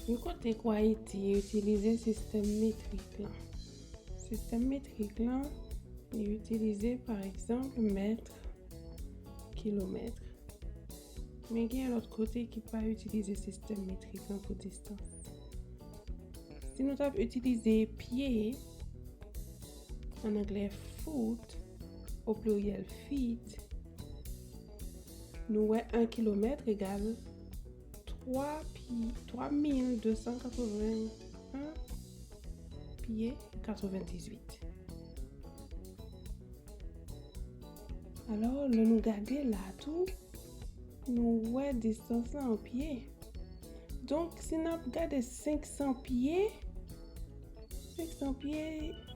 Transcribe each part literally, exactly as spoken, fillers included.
Yon kote k Ayiti itilize sistèm metrik lan. Sistèm metrik lan, li itilize, pa egzanp, mèt, kilomèt. Men gen lòt kote ki pa itilize sistèm metrik lan pou distans. Si nou t ap itilize pye, an anglè foot, o pliryèl feet, nou wè yon kilomèt egal twa pi-, twa mil de san katreven pye katrevendizuit. Alò, lè nou gade la tou, nou wè distans lan an pye. Donk, si n ap gade senk san pye, senk san pye,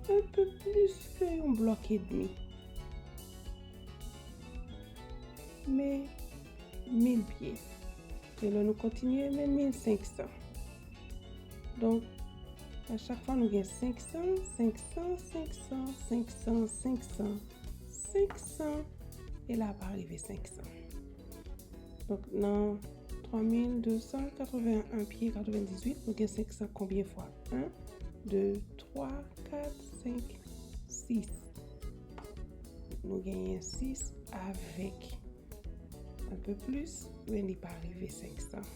yon pe plis ke yon blòk edmi. Men mil pye. E lè nou kontinye, men mil senk san. Donk, a chak fwa nou gen senk san, senk san, senk san, senk san, senk san, senk san, e la pa rive senk san. Donk, nan twa mil de san katreven pye katrevendizuit, nou gen senk san konbyen fwa? Yon, de, twa, kat, senk, sis. Nou genyen sis avèk yon pe plis, men li pa rive senk san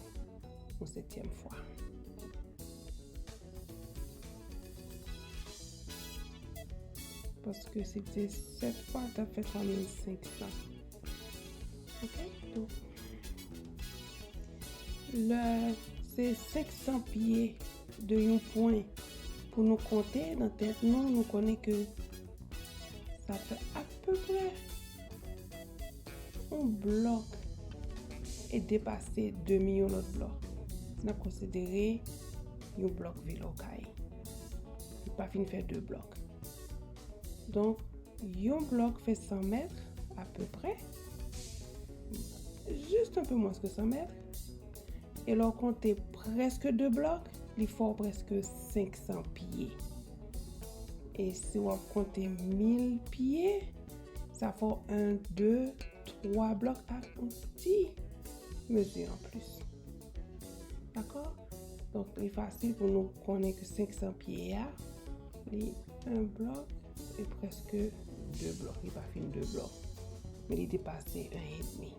yon setyèm fwa. Paske si te sèt fwa, l t ap fè twa mil senk san. Ok? Donk, lè se senk san pye de yon pwen pou nou konte nan tèt nou, nou konnen ke sa fè apeprè yon blòk e depase demi yon lòt blòk. Si n ap konsidere yon blòk vil Okay, li pa fin fè de blòk. Donk, yon blòk fè san mèt, apeprè, jis yon pe mwens ke san mèt. E lè w konte prèske de blòk, li fè w prèske senk san pye. E si w ap konte mil pye, sa fè w yon, de, twa blòk ak yon ti mezi an plis. Dakò? Donk, li fasil pou nou konnen ke senk san pye a, li yon blòk e prèske de blòk. Li pa fin de blòk, men li depase yon edmi.